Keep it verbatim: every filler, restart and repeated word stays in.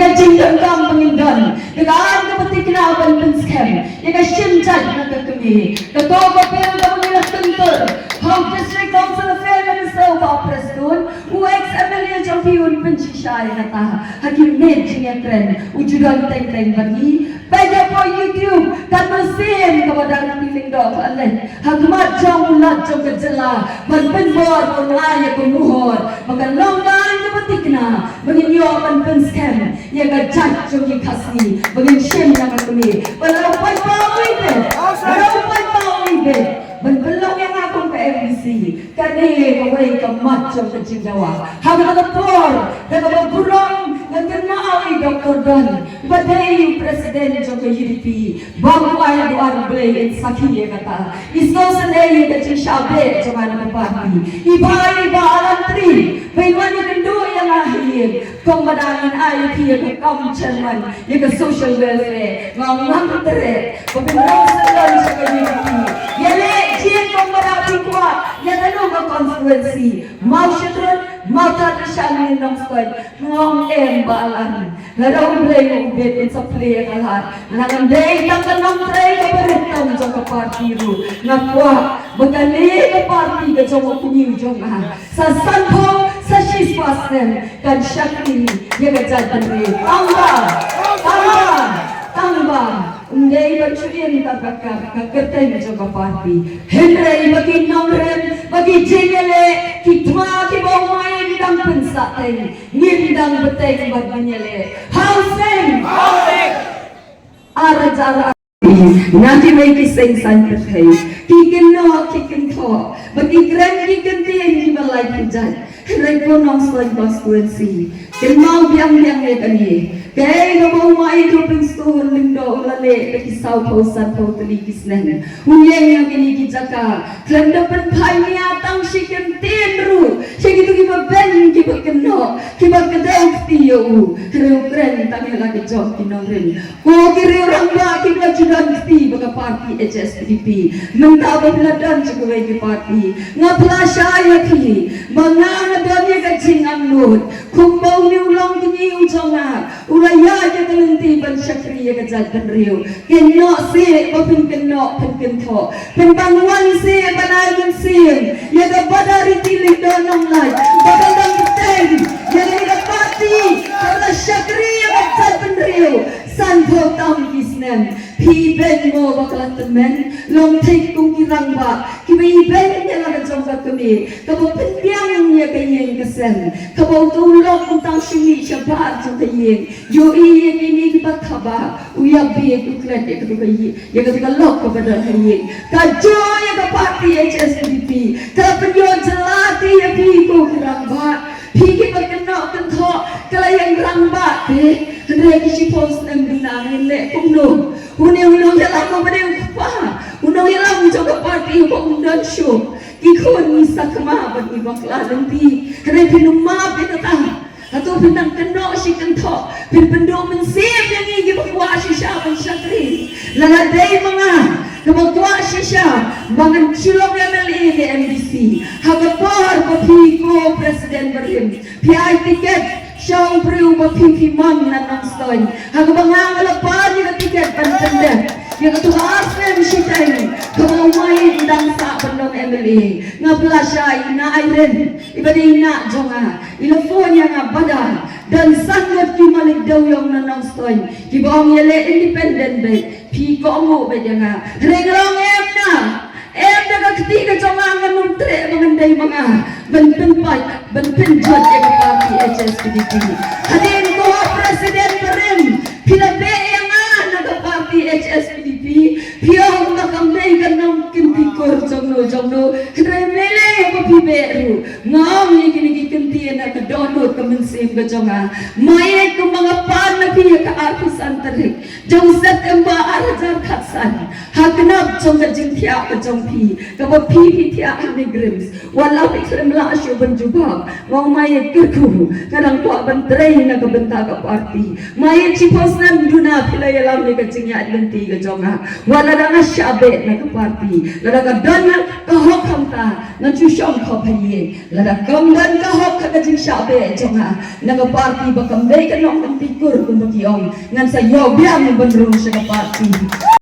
Ka jingdonkam ba ngin don, ka aiñ kaba thikna ban pynskhem ïa ka shim jait na ka kmie. Kato ka bill kaba ngi la kyntur ha u District Council Affairs Minister u Bah Prestone, u ex M L A jong phi un pynshisha ïa kata. Ha ki miet jingïakren u ju don teng teng bad ngi. Peit hapoh YouTube, katno sien kaba dang pynlong doh ka leh ha khmat jong u Lat jong ka jylla ban pynbor ban ai ïa ka mohor ba kan long ka aiñ kaba thikna ba ngin ïoh ban pynskhem ïa ka jait jong ki Khasi ba ngin shim ïa ka kmie. Ba la u paidbah u ïeit, ba la u paidbah u ïeit ban pynlong ïa nga kum ka M D C. Kane kawei ka mat jong ka jingdawa. Ha kata ka por da kaba burom nga kynmaw ïa i Doctor Don ba dei u president jong ka U D P. Ba u ai duar Blei in sakhi ïa kata. I sngewsynei ïa ka jingshah beh jong nga na ka party. I ba i ba Alan Tri ba i wan ïakynduh ïa nga ha ïing. Kumba dang in ai ïa ka kam chairman ïa ka social welfare. Nga ngam treh ba phin long sylon sha ka U D P. Ïaleh jied kumba dang phi kwah ïa kano ka constituency. Mawshynrut, Mawthadraishan ne Nongstoiñ. Nga ong em Bah Alan. Lada U Blei u bit un sa plie ïa ka lad. Nga ngan dei tang ka nongtrei kaba rit tam jong ka party ruh. Nga kwah ba kane ka party ka jong u kñi u jong nga sa sanphew, sa shispah snem kan shakri ïa ka jaitbynriew. Tangba, tangba, tangba. Ym dei ban shu im tang ka, ka, ka kyrteng jong ka party. Hynrei ba ki nongrim, ba ki jingïaleh, ki thma kiba u Maieit u dang pynsah teng, ngin dang bteng bad ngin ïaleh. Housing! Housing! Ar hajar Na kiwei ki seng saiñ pyrthei ki kynnoh ki kynthoh ba ki kren ki kyntien kiba lai pynjah. Hynrei ko Nongstoiñ constituency, kynmaw biang biang ïa kane. Kaei kaba u Maieit u Prestone Lyngdoh u la leh da ki sawphew sanphew tylli ki snem. U ïeng ïa kine ki jaka khlem da pynphai nia tang shi kyntien ruh sha kito kiba beiñ kiba kynnoh kiba kdew kti ïa u. Hynrei u kren tang ïa la ka jong ki nongrim. Ko ki riew rangbah kiba ju don kti bad ka party H S P D P. Mynta ba phi la don sha kawei ka party, nga phla shai ïa phi ba nga nga don ïa ka jingangnud. Kumba une u longkñi u jong nga u la ïaid ïa ka lynti ban shakri ïa ka jaitbynriew. Kynnoh seh ba phin kynnoh phin kynthoh. Pynban wan seh ban ai mynsiem ïa ka Badariti Lyngdoh Nonglait ba kan dang bteng ïa kane ka party kaba la shakri ïa ka jaitbynriew. Sanphew tam ki snem. Phi beiñ mo ba ka la tymmen, long thik kum ki rangbah kiba ibeiñ ïa la ka jong ka kmie kaba pynbiang ïa ka ïing ka sem, kaba uto u lok u tang shu mih shabar jong ka ïing. Ïohi ïa kine kiba thaba, u ïa bieit u klet ïa kato ka ïing, ïa kato ka lok kaba don ha ïing. Ka jong ïa ka party H S P D P ka la pynïoh jylla te ïa phi ko ki rangbah. Phi kiba kynnoh kynthoh ka la ïeng rangbah te. Hynrei ki shiphew snem duna ngin leh kumno? Une u nongïalam uba dei u kpa, u nongïalam jong ka party uba um don shuh. Ki khun ngi sakma bad ngi bakla lynti. Hynrei phin ym map ïa kata. Hato phin nang kynnoh shi kynthoh, phin pynduh mynsiem ïa ngi kiba kwah shisha ban shakri? Lada dei ma nga kaba kwah shisha ba ngan shu long M L A ne M D C, ha ka por ba phi ko president barim phi ai tiket sha u briew ba phi phi mon na Nongstoiñ, ha kaba nga nga la pan ïa ka tiket ban pyndep ïa kato ka ar snem shiteng kaba u Maieit u dang sah ban long M L A. Nga phla shai, i Nah Irene iba dei i nah jong nga, i la phone ïa nga bad don san ngut ki malik dewïong na Nongstoiñ kiba ong ïaleh independent beit. Phi kohnguh beit ïa nga. Hynrei nga la ong em nah, em da ka kti ka jong nga, ngan ym treh ba ngan dei ma nga ban pynpait ban pynjot ïa ka party H S P D P. Hadien ko president barim phi la beh ïa nga na ka party H S P D P. Phi ong ba kam dei ka nongkynti kur jongno jongno. Hynrei lei lei ba phi beh ruh. Nga ong ïa kine ki kyntien ha ka dohnud ka mynsiem ka jong nga. Maieit, kumba nga pan na phi ha ka arphew san tarik jong September ar hajar khatsan, ha ka nap jong ka jingthiah ka jong phi kaba phi phi thiah ha NEIGRIHMS, wat la phi khlem lah shuh ban jubab, nga ong Maieit kyrkhu, nga dang kwah ban trei na ka bynta ka party. Maieit, shiphew snem duna phi la ïalam ïa ka jingïaid lynti ka jong nga. Wat la dang nga shah beh na ka party, lada ka don ka hok khamtam, ngan shu shong Pha ïeit, lada kam don ka hok ha ka jingshah beh jong nga na ka party ba kam dei ka nongkynti kur kumba ki ong, ngan sa ïoh biang ban rung sha ka party.